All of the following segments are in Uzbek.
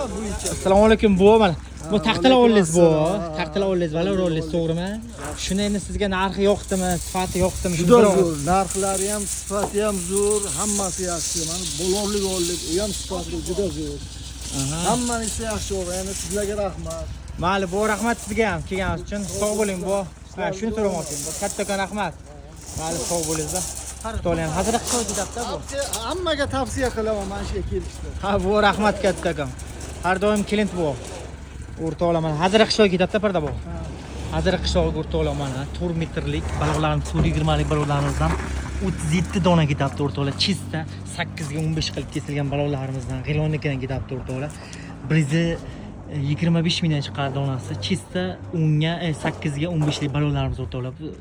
Assalomu alaykum buva mana. Bu taxtalar oldingiz bu. Taxtalar oldingiz, balar oldingiz, to'g'rimi? Shuni endi sizga narxi yoqdimi, sifati yoqdimi? Shuni Juda bir og'iz- zo'r, narxlari ham, sifati ham zo'r, hammasi yaxshi. Mana bolonlik oldik, u ham sifatli, juda zo'r. Hammanisi yaxshi bo'ldi. Ya'ni sizlarga rahmat. Mayli, bu rahmat sizga ham kelganingiz uchun. Sog' bo'ling bu. Ha, shuni so'ramoqchi edim. Kattakon rahmat. Mayli, sog' bo'linglar. Xitoylar ham hazira qishloq ketadi bu. Hammaga tavsiya qilaman mana shu yerga kelishni. Ha, bu rahmat kattakon. Har doim kelint bu. O'rtoqlar mana hazira qishloq ketadi parda bu. Hazira qishlog'iga o'rtoqlar mana 4 metrlik baliqlarimiz, 4.20 lik baliqlarimizdan 37 dona ketyapti o'rtoqlar. Чисто 8 ga 15 qilib kesilgan baliqlarimizdan G'ilonnikidan ketyapti o'rtoqlar. Birizi 25 mingdan chiqadi donasi. Чисто 10 ga 8 ga 15 lik baliqlarimiz o'rtoqlar. Bu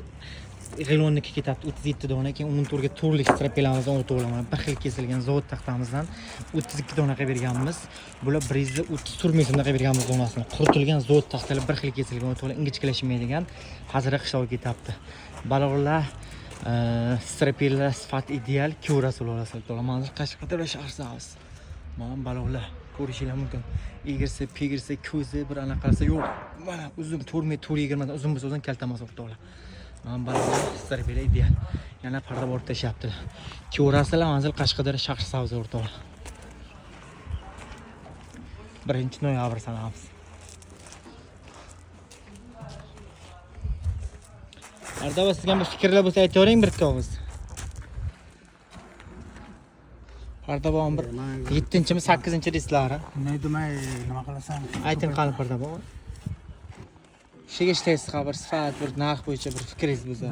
G'ilonniki ketyapti 37 dona, keyin 14 ga to'rtlik strapelarimizdan o'rtoqlar mana bir xil kesilgan zavod taxtamizdan 32 dona qilib berganmiz. Bular 134 ming so'mdan qilib berganmiz donasini. Quritilgan zavod taxtalar bir xil kesilgan o'rtoqlar, ingichkalashmaydigan Hazira qishlog'i ketyapti. Baliqlar strapellar sifat ideal, ko'rasiz o'rtoqlar. Manzil Qashqadaryo Shahrisabz. Mana baliqlar ko'rishinglar mumkin. Egirsa, pegirsa, ko'zi bir anaqasi yo'q. Mana uzun 4 metr 4.20 dan uzun bo'lsa uzun kalta emas o'rtoqlar. Mana baliqlar strapellar ideal. Yana parda borib tashyaptilar. Ko'rasizlar manzil Qashqadaryo Shahrisabz o'rtoqlar. 1 noyabr sanamiz. Ardava sizga bir fikrlar bo'lsa aytavering bir ikki og'iz. Pardabon bir 7-mi 8-chi reyslari. Ne demay nima qilasan? Ayting qani Pardabon. Ishiga ishlaysiz ha bir sifat, bir narx bo'yicha bir fikringiz bo'lsa.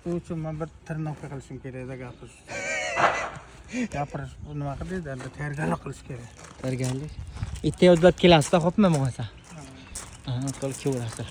Bir u uchun men bir tirnoqqa qilishim kerak-da gapirish. Gapirish bu nima qildi? Bir tayyorgarlik qilish kerak. Tayyorgarlik. Ertaga o'zlab kelasizda, xo'pmi bo'lmasa? Aha, qo'l kelaverasizlar.